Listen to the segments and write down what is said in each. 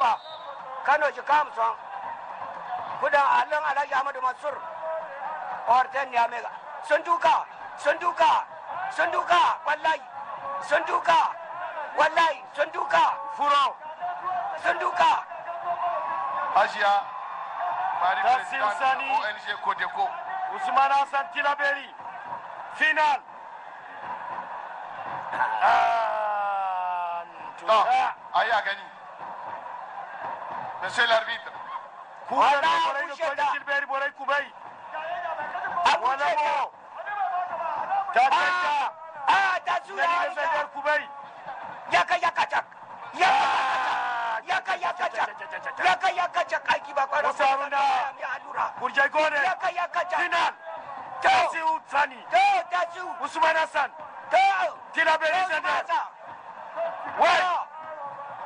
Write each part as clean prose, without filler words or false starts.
Abba Kano jika 50 kudin alin Alhaji Ahmadu Mansur Orten ya mega sun duka, sun duka, sun duka, wallahi sun duka, wallahi sun duka. Furo. Sun duka. Hajiya Mari Tasiu présidente Sani. ONG Codeco. Ousmane Hassan Tillabéri. Final. Ah, To, ayi a gani. Monsieur l'arbitre. Kuda Wala, borai bushe no ta. Tilberi borai kubai. Abu Wala ce mo. Ta ta. A Tasiu ya Nani ga hauta. zandar kubai. Yaka yaka cak, yaka yaka yaka cak, yaka yaka cak, aiki ba kwaro. Musa Haruna. Ya allura. Gurjai gone. Yaka yaka cak. Final. To. Tasiu Sani. To Tasiu. Ousmane Hassan. To. Tillabéri Zandar. Wai.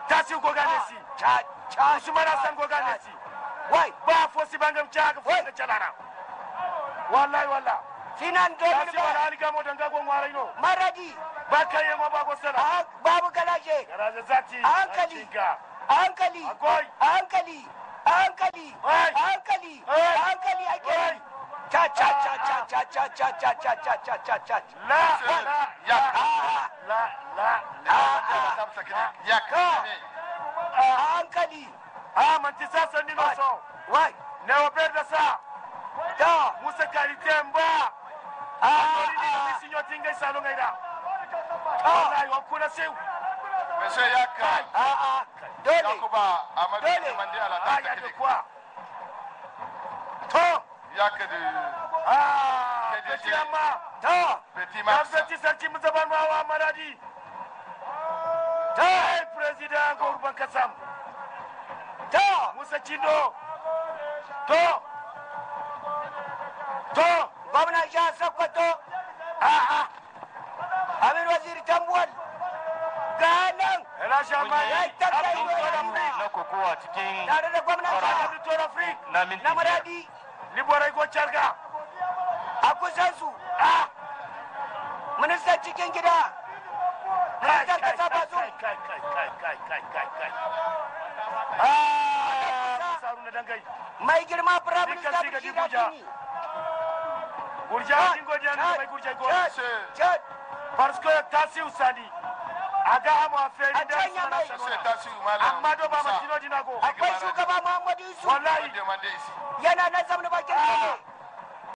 Tasiu Goganesi. Cha cha. Ousmane Hassan Goganesi. Wai. Ba fosi bangam chaga fosi chalara. Wallahi wallah. Finan Tasiu wala dole ali gamo danga go ngwara ino. Maradi. Ba kaye ngo ba go sala. A babu galaje. Garaje zati. A hankali. Cinga. A hankali. Akwai. A hankali. A hankali. Wai. A hankali. Wai. A hankali ake yi. Wai. Cha cha cha cha cha cha cha cha cha cha cha cha cha. La Monsieur la Yak. A la la. a Table technique. Yak. Ah. A hankali. Ah manti sasa ni no so. Wai. Ne oberda sa. Ta. Musa kalite mba. A Ni a. ni sinyo tinga salo ngaida. Ah. Wallahi wa kuna seu. Monsieur Yak. A a. Dole. Yakuba Amadou Dole. demandé à la Ah table ya de technique. quoi? To. Yak de Ah, PDG. Petit Amma. Ta. Petit Ya Max. petit sarki muzaban mawa Maradi. Ta. Hey président Gorban Kassam. Ta. Musa Chindo. To. To. Gwamnan jihar Sokoto. Ah ah. Aminu Waziri Tambuwal. Ga nan. Ela Jamai. Ya tattara Abdul ido ya Afrique. Na kokowa cikin Tare da gwamnan jihar Abdul Tour Afrique. na minti na 5. Maradi. Liborai go charga. A kusan su. Ah. Ministan cikin gida. Ministan Kai kasa kai Bazum. kai kai kai kai kai kai kai. Ah, Musa Haruna Dangai. Mai girma Firayim Dukkan Minista siga Bashir Abuja. Ratini. Gurja dingo diana mai gurja go. Monsieur Chad. Parce que Tasiu Sani. Aga amo affaire A can ya mai. Monsieur Tasiu Malam Amma do ba Musa. matino dinago. Akwai shugaba Muhammadu Yusuf. Wallahi. Demandé ici. Yana nan zamani bakin kare.